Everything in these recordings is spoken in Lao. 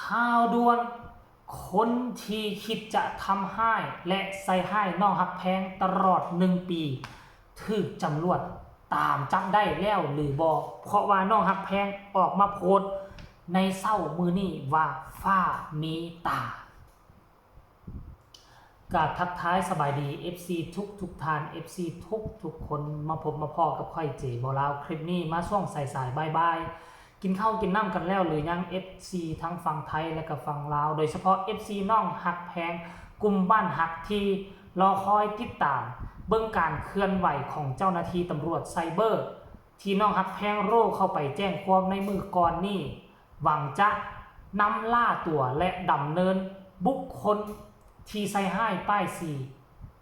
ຂ່າວດ່ວນ, ຄົນທີ່ຄິດຈະທຳຮ້າຍ ແລະ ໃສ່ຮ້າຍນ້ອງຮັກແພງຕະຫຼອດໜຶ່ງປີ ຖືກຕຳຫຼວດຕາມຈັບໄດ້ແລ້ວຫຼືບໍ່? ເພາະວ່ານ້ອງຮັກແພງອອກມາໂພສໃນເຊົ້າມື້ນີ້ວ່າ ຟ້າມີຕາ. ກາບທັກທາຍສະບາຍດີ ເອັຟຊີ ທຸກໆທ່ານ ເອັຟຊີ ທຸກໆຄົນ ມາພົບມາພໍ້ກັບຂ້ອຍ ເຈ ບໍ່ລາວ. ຄລິບນີ້ມາຊ່ວງສາຍໆ ບ່າຍໆ ກິນເຂົ້າກິນນ້ຳກັນແລ້ວຫຼືຍັງ ເອັຟຊີ ທັງຝັ່ງໄທ ແລະ ກະຝັ່ງລາວ ໂດຍສະເພາະ ເອັຟຊີ ນ້ອງຮັກແພງ ກຸ່ມບ້ານຮັກທີ່ລໍຄອຍຕິດຕາມເບິ່ງການເຄື່ອນໄຫວຂອງເຈົ້າໜ້າທີ່ຕຳຫຼວດໄຊເບີ ທີ່ນ້ອງຮັກແພງໂຣເຂົ້າໄປແຈ້ງຄວາມໃນມື້ກ່ອນນີ້ ຫວັງຈະນຳລ່າຕົວ ແລະ ດຳເນີນບຸກຄົນທີ່ໃສ່ຮ້າຍປ້າຍສີ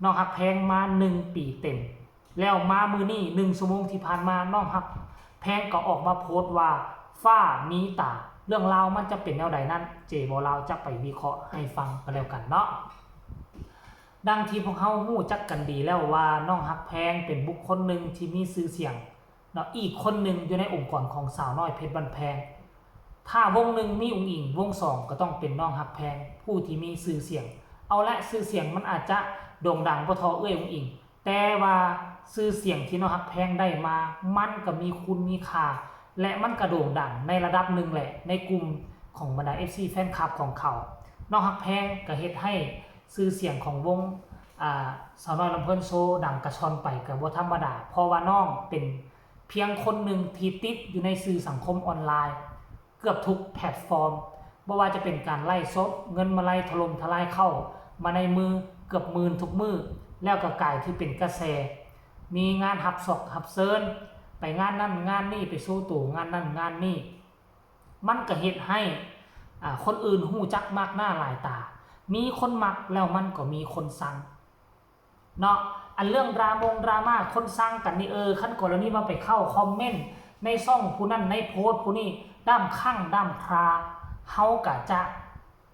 ນ້ອງຮັກແພງມາໜຶ່ງປີເຕັມ. ແລ້ວມາມື້ນີ້ ໜຶ່ງຊົ່ວໂມງທີ່ຜ່ານມາ ນ້ອງຮັກແພງກໍອອກມາໂພສວ່າ ຟ້າມີຕາ. ເລື່ອງລາວມັນຈະເປັນແນວໃດນັ້ນ ເຈ ບໍ່ລາວຈະໄປວິເຄາະໃຫ້ຟັງກັນແລ້ວກັນເນາະ. ດັ່ງທີ່ພວກເຮົາຮູ້ຈັກກັນດີແລ້ວວ່າ ນ້ອງຮັກແພງເປັນບຸກຄົນໜຶ່ງທີ່ມີຊື່ສຽງ ເນາະ ອີກຄົນໜຶ່ງຢູ່ໃນອົງກອນຂອງສາວນ້ອຍເພັດບ້ານແພງ. ຖ້າວົງໜຶ່ງມີອຸງອິງ ວົງສອງກໍຕ້ອງເປັນນ້ອງຮັກແພງ ຜູ້ທີ່ມີຊື່ສຽງ. ເອົາລະ ຊື່ສຽງມັນອາດຈະໂດ່ງດັງບໍ່ທໍ່ເອື້ອຍອຸງອິງ ແຕ່ວ່າຊື່ສຽງທີ່ນ້ອງຮັກແພງໄດ້ມາ ມັນກໍມີຄຸນມີຄ່າ ແລະ ມັນກໍໂດ່ງດັງໃນລະດັບໜຶ່ງແຫຼະ ໃນກຸ່ມຂອງບັນດາ ເອັຟຊີ ແຟນຄລັບຂອງເຂົາ. ນ້ອງຮັກແພງກໍເຮັດໃຫ້ຊື່ສຽງຂອງວົງ ອາ ສາວນ້ອຍລຳເພີນໂຊ ດັງກະຊ່ອນໄປກໍບໍ່ທຳມະດາ ເພາະວ່ານ້ອງເປັນ ພຽງຄົນໜຶ່ງທີ່ຕິດຢູ່ໃນສື່ສັງຄົມອອນລາຍເກືອບທຸກແພລດຟອມ, ບໍ່ວ່າຈະເປັນການໄລຟ໌ສົດ, ເງິນມາໄລຖະຫຼົ່ມທະລາຍເຂົ້າມາໃນມືເກືອບໝື່ນທຸກມື້, ແລ້ວກໍກາຍທີ່ເປັນກະແສ, ມີງານຮັບສອກຮັບເຊີນ, ໄປງານນັ້ນງານນີ້, ໄປໂຊໂຕງານນັ້ນງານນີ້, ມັນກໍເຮັດໃຫ້ ອາ ຄົນອື່ນຮູ້ຈັກມາກໜ້າຫຼາຍຕາ, ມີຄົນມັກແລ້ວມັນກໍມີຄົນຊັງ. ເນາະ ອັນເລື່ອງດຣາມົງດຣາມາຄົນຊັງກັນນີ້ ເອີ ຄັນກໍລະນີວ່າໄປເຂົ້າຄອມເມັນໃນຊ່ອງຜູ້ນັ້ນໃນໂພສຜູ້ນີ້ດ້າມຄັ້ງດ້າມຄາ ເຮົາກະຈະ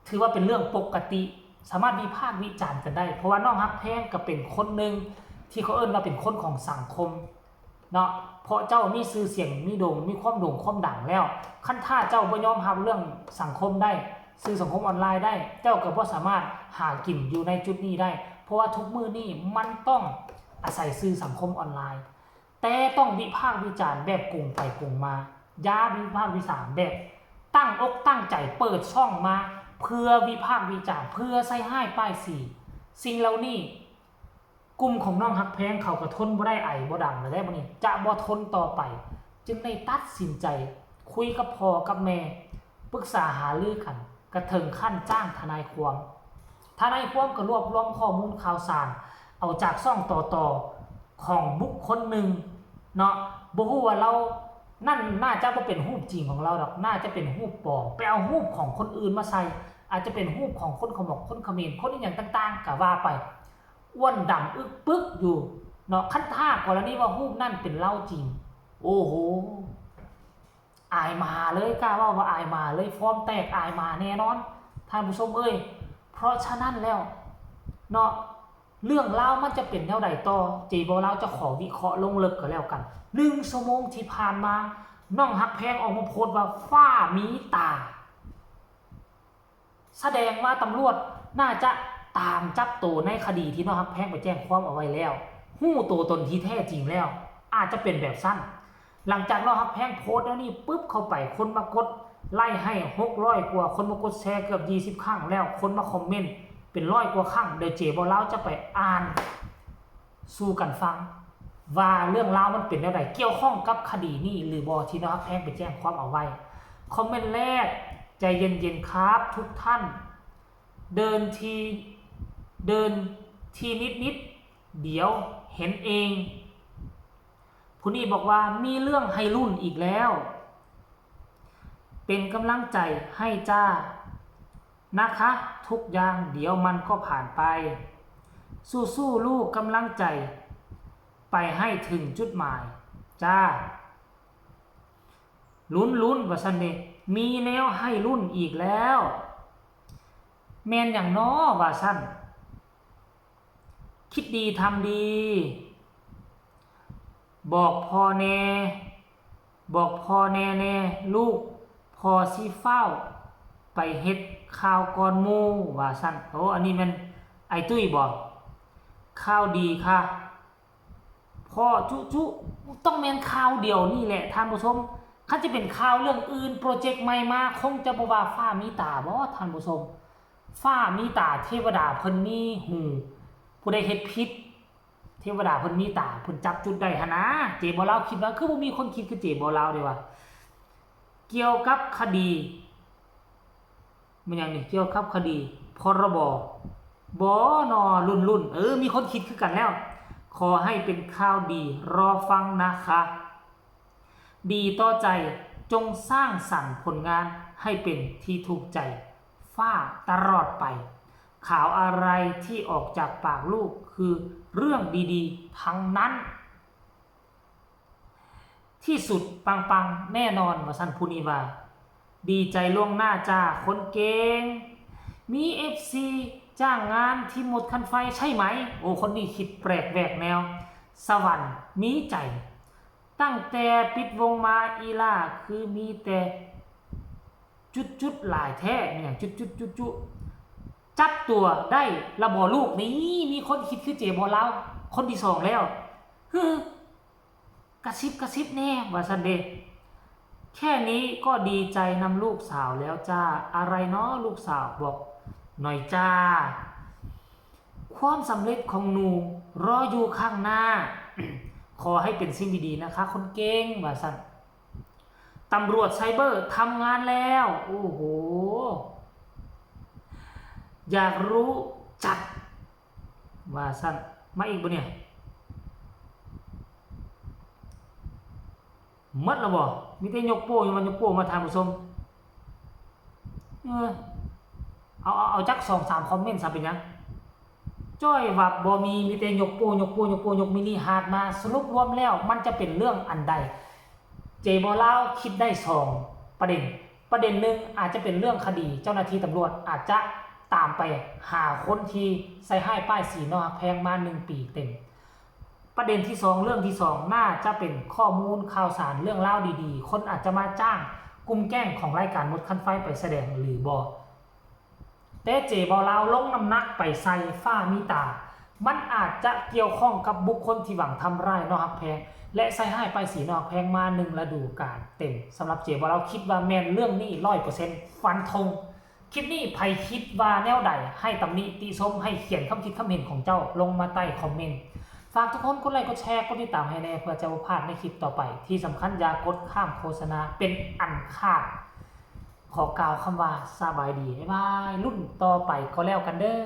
ຖືວ່າເປັນເລື່ອງປົກກະຕິ ສາມາດວິພາກວິຈານກັນໄດ້ ເພາະວ່ານ້ອງຮັກແພງກະເປັນຄົນໜຶ່ງທີ່ເຂົາເອີ້ນວ່າເປັນຄົນຂອງສັງຄົມ ເນາະ ເພາະເຈົ້າມີຊື່ສຽງ ມີໂດ່ງ ມີຄວາມໂດ່ງຄວາມດັງແລ້ວ ຄັນຖ້າເຈົ້າບໍ່ຍອມຮັບເລື່ອງສັງຄົມໄດ້ ສື່ສັງຄົມອອນລາຍໄດ້ ເຈົ້າກໍບໍ່ສາມາດຫາກິນຢູ່ໃນຈຸດນີ້ໄດ້ ເພາະວ່າທຸກມື້ນີ້ມັນຕ້ອງອາໄສສື່ສັງຄົມອອນລາຍ ແຕ່ຕ້ອງວິພາກວິຈານແບບກົງໄປກົງມາ ຢ່າວິພາກວິຈານແບບຕັ້ງອົກຕັ້ງໃຈເປີດຊ່ອງມາເພື່ອວິພາກວິຈານ ເພື່ອໃສ່ຮ້າຍປ້າຍສີ ສິ່ງເຫຼົ່ານີ້ ກຸ່ມຂອງນ້ອງຮັກແພງເຂົາກໍທົນບໍ່ໄດ້ ໄອບໍ່ດັງແລ້ວເດ້ ບັດນີ້ຈະບໍ່ທົນຕໍ່ໄປ ຈຶ່ງໄດ້ຕັດສິນໃຈຄຸຍກັບພໍ່ກັບແມ່ ປຶກສາຫາລືກັນ ກະເຖິງຂັ້ນຈ້າງທະນາຍຄວາມ. ທະນາຍຄວາມກໍລວບລວມຂໍ້ມູນຂ່າວສານ ເອົາຈາກຊ່ອງຕໍ່ໆຂອງບຸກຄົນໜຶ່ງເນາະ ບໍ່ຮູ້ວ່າລາວນັ້ນໜ້າຈະບໍ່ເປັນຮູບຈິງຂອງລາວດອກ ໜ້າຈະເປັນຮູບປອມ ໄປເອົາຮູບຂອງຄົນອື່ນມາໃສ່ ອາດຈະເປັນຮູບຂອງຄົນຂະໝອກ ຄົນຂະເໝນ ຄົນອີ່ຫຍັງຕ່າງໆ ກະວ່າໄປ. ອ້ວນດຳອຶກປຶກຢູ່ເນາະ ຄັນຖ້າກໍລະນີວ່າຮູບນັ້ນເປັນລາວຈິງ ໂອ້ໂຫ ອາຍໝາເລີຍ ກ້າເວົ້າວ່າອາຍໝາເລີຍ ຟອມແຕກອາຍໝາແນ່ນອນ ທ່ານຜູ້ຊົມເອີຍ. ເພາະສະນັ້ນແລ້ວເນາະ ເລື່ອງລາວມັນຈະເປັນແນວໃດຕໍ່ ເຈບໍ່ລາວຈະຂໍວິເຄາະລົງເລິກກໍແລ້ວກັນ. ໜຶ່ງຊົ່ວໂມງທີ່ຜ່ານມາ ນ້ອງຮັກແພງອອກມາໂພສວ່າ ຟ້າມີຕາ. ສະແດງວ່າຕຳຫຼວດໜ້າຈະຕາມຈັບໂຕໃນຄະດີທີ່ນ້ອງຮັກແພງໄປແຈ້ງຄວາມເອົາໄວ້ແລ້ວ, ຮູ້ໂຕຕົນທີ່ແທ້ຈິງແລ້ວ, ອາດຈະເປັນແບບຊັ້ນ. ຫຼັງຈາກນ້ອງຮັກແພງໂພສແນວນີ້ປຶບເຂົ້າໄປ, ຄົນມາກົດໄລໃຫ້ຫົກຮ້ອຍກວ່າ, ຄົນມາກົດແຊເກືອບຊາວຄັ້ງແລ້ວ, ຄົນມາຄອມເມັນເປັນຮ້ອຍກວ່າຄັ້ງ. ດຽວເຈບໍ່ລາວຈະໄປອ່ານ ສູ່ກັນຟັງວ່າເລື່ອງລາວມັນເປັນແນວໃດ ກ່ຽວຂ້ອງກັບຄະດີນີ້ຫຼືບໍ່ ທີ່ນ້ອງຮັກແພງໄປແຈ້ງຄວາມເອົາໄວ້. ຄອມເມັນແລກ ໃຈເຢັນໆ ຄຣັບທຸກທ່ານ ເດີນທີ່ ເດີນທີ່ນິດໆ ດຽວເຫັນເອງ. ຜູ້ນີ້ບອກວ່າ ມີເລື່ອງໃຫ້ລຸ້ນອີກແລ້ວ ເປັນກຳລັງໃຈໃຫ້ຈ້າ ນະຄະ ທຸກຢ່າງດຽວມັນກໍຜ່ານໄປ ສູ້ໆລູກ ກຳລັງໃຈໄປໃຫ້ເຖິງຈຸດໝາຍຈ້າ ລຸ້ນໆ ວ່າຊັ້ນເດ ມີແນວໃຫ້ລຸ້ນອີກແລ້ວ ແມ່ນຫຍັງນໍ ວ່າຊັ້ນ. ຄິດດີທຳດີ ບອກພໍ່ແນ່ ບອກພໍ່ແນ່ແນ່ລູກ ພໍ່ຊິຟ້າວ ໄປເຮັດຂ່າວກ່ອນໝູ່ວ່າຊັ້ນ. ໂອ້ ອັນນີ້ແມ່ນອ້າຍຕຸ້ຍບໍ? ຂ່າວດີຄ່ະ ພໍຈຸຈຸ ຕ້ອງແມ່ນຂ່າວດຽວນີ້ແຫຼະທ່ານຜູ້ຊົມ. ຄັນຈະເປັນຂ່າວເລື່ອງອື່ນ ໂປຣເຈັກໃໝ່ມາ ຄົງຈະບໍ່ວ່າຟ້າມີຕາບໍທ່ານຜູ້ຊົມ? ຟ້າມີຕາ ເທວະດາເພິ່ນມີຫູ ຜູ້ໃດເຮັດຜິດ ເທວະດາເພິ່ນມີຕາ ເພິ່ນຈັບຈຸດໄດ້ຫັ້ນນາ. ເຈບໍ່ລາວຄິດວ່າ ຄືບໍ່ມີຄົນຄິດຄືເຈບໍ່ລາວເດ້ວ່າ ກ່ຽວກັບຄະດີ ແມ່ນຫຍັງນີ້? ກ່ຽວກັບຄະດີ ພຣບ ບໍນໍລຸ້ນລຸ້ນ ເອີ ມີຄົນຄິດຄືກັນແລ້ວ. ຂໍໃຫ້ເປັນຂ່າວດີ ລໍຟັງນະຄະ. ດີຕໍ່ໃຈ ຈົ່ງສ້າງສັນຜົນງານໃຫ້ເປັນທີ່ຖືກໃຈຟ້າຕະຫຼອດໄປ. ຂ່າວອະໄລທີ່ອອກຈາກປາກລູກຄືເລື່ອງດີໆທັງນັ້ນ. ທີ່ສຸດປັງໆແນ່ນອນ ວ່າຊັ້ນ ຜູ້ນີ້ວ່າ. ດີໃຈລ່ວງໜ້າຈ້າຄົນເກັ່ງ. ມີເອັຟຊີຈ້າງງານທີ່ໝົດຄັນໄຟໃຊ່ໄໝ? ໂອ້ ຄົນນີ້ຄິດແປກແຫວກແນວ. ສະຫວັນມີໃຈ. ຕັ້ງແຕ່ປິດວົງມາ ອີ່ຫຼ້າຄືມີແຕ່ຈຸດໆຫຼາຍແທ້. ແມ່ນຫຍັງ ຈຸດໆ ຈຸດໆ? ຈັບຕົວໄດ້ລະບໍລູກ? ນີ້ ມີຄົນຄິດຄືເຈບໍ່ລາວຄົນທີສອງແລ້ວ. ຮຶ ກະຊິບກະຊິບແນ່ ວ່າຊັ້ນເດ. ແຄ່ນີ້ກໍດີໃຈນຳລູກສາວແລ້ວຈ້າ. ອະໄລນໍລູກສາວ? ບອກໜ້ອຍຈ້າ. ຄວາມສຳເລັດຂອງໜູລໍຢູ່ຂ້າງໜ້າ. ຂໍໃຫ້ເປັນສິ່ງດີໆນະຄະຄົນເກັ່ງ ວ່າຊັ້ນ. ຕຳຫຼວດໄຊເບີທຳງານແລ້ວ. ໂອ້ໂຫ ຢາກຮູ້ຈັກ ວ່າຊັ້ນ. ມາອີກບໍ່ນີ້? ໝົດແລ້ວບໍ່? ມີແຕ່ຍົກໂປ້ ຍັງມາຍົກໂປ້ມາທ່ານຜູ້ຊົມ. ເອີ ເອົາ ເອົາ ເອົາຈັກສອງສາມຄອມເມັນຊະ ເປັນຫຍັງ? ຈ້ອຍວັບບໍ່ມີ ມີແຕ່ຍົກໂປ້ ຍົກໂປ້ ຍົກໂປ້ ຍົກມິນິຮາດມາ. ສະຫຼຸບລວມແລ້ວ ມັນຈະເປັນເລື່ອງອັນໃດ? ເຈບໍ່ລາວຄິດໄດ້ສອງປະເດັນ. ປະເດັນໜຶ່ງ ອາດຈະເປັນເລື່ອງຄະດີ ເຈົ້າໜ້າທີ່ຕຳຫຼວດອາດຈະຕາມໄປຫາຄົນທີ່ໃສ່ຮ້າຍປ້າຍສີນ້ອງຮັກແພງມາໜຶ່ງປີເຕັມ. ປະເດັນທີສອງ ເລື່ອງທີສອງ ໜ້າຈະເປັນຂໍ້ມູນຂ່າວສານ ເລື່ອງລາວດີໆ ຄົນອາດຈະມາຈ້າງກຸ່ມແກ້ງຂອງລາຍການໝົດຄັນໄຟໄປສະແດງຫຼືບໍ່? ແຕ່ເຈບໍ່ລາວລົງນ້ຳໜັກໄປໃສ່ຟ້າມີຕາ ມັນອາດຈະກ່ຽວຂ້ອງກັບບຸກຄົນທີ່ຫວັງທຳຮ້າຍນ້ອງຮັກແພງ ແລະ ໃສ່ຮ້າຍປ້າຍສີນ້ອງຮັກແພງມາໜຶ່ງລະດູການເຕັມ. ສຳລັບເຈບໍ່ລາວ ຄິດວ່າແມ່ນເລື່ອງນີ້ຮ້ອຍເປີເຊັນ ຟັນທົງ. ຄລິບນີ້ໃຜຄິດວ່າແນວໃດ ໃຫ້ຕຳໜິຕິຊົມ ໃຫ້ຂຽນຄຳຄິດຄຳເຫັນຂອງເຈົ້າລົງມາໃຕ້ຄອມເມັນ. ຝາກທຸກຄົນກົດໄລ ກົດແຊ ກົດຕິດຕາມໃຫ້ແດ່ ເພື່ອຈະບໍ່ພາດໃນຄລິບຕໍ່ໄປ. ທີ່ສຳຄັນຢ່າກົດຂ້າມໂຄສະນາເປັນອັນຂາດ. ຂໍກ່າວຄຳວ່າສະບາຍດີ ບາຍບາຍ ລຸ້ນຕໍ່ໄປກໍແລ້ວກັນເດີ້.